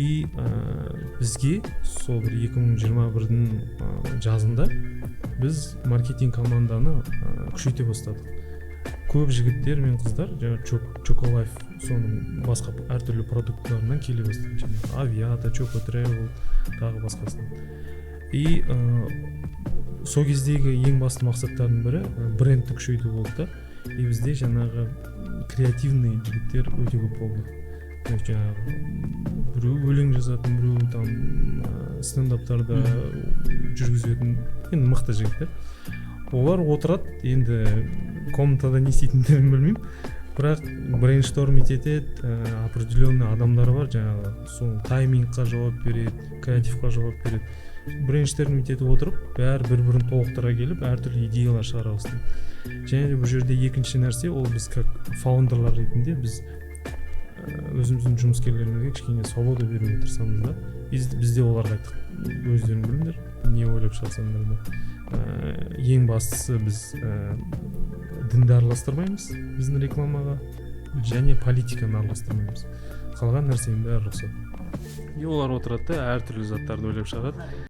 И бізге сол бір 2021-дің жазында біз маркетинг команданы күшейте бастадық. Көп жігіттер мен қыздар жаңағы Чоколайф, соның басқа әртүрлі продуктыларынан келе бастады, жаңағы Авиата, Чоко Тревел, тағы басқасынан. И сол кездегі ең басты мақсаттардың бірі брендті күшейту болды да. И бізде жаңағы креативный жігіттер өте көп болды. То есть жаңағы біреу өлең жазатын, біреу там стендаптарда жүргізетін, енді мықты жігіттер. Олар отырады, енді комнатада не істейтіндерін білмеймін, бірақ брейнштормить етеді. Определенный адамдар бар, жаңағы сол таймингқа жауап береді, креативқа жауап береді. Брейнштормить етіп отырып, бәрі бір бірін толықтыра келіп, әртүрлі идеялар шығара бастайды. Және де бұл жерде екінші нәрсе, ол біз как фаундерлар ретінде біз өзіміздің жұмыскерлерімізге кішкене свобода беруге тырысамыз да. Біз де оларға айттық: өздерің біліңдер, не ойлап шығарсаңдар да. Ең бастысы, біз дінді араластырмаймыз біздің рекламаға және политиканы араластырмаймыз, қалған нәрсенің бәрі рұқсат. И олар отырады да, әртүрлі заттарды ойлап шығарады.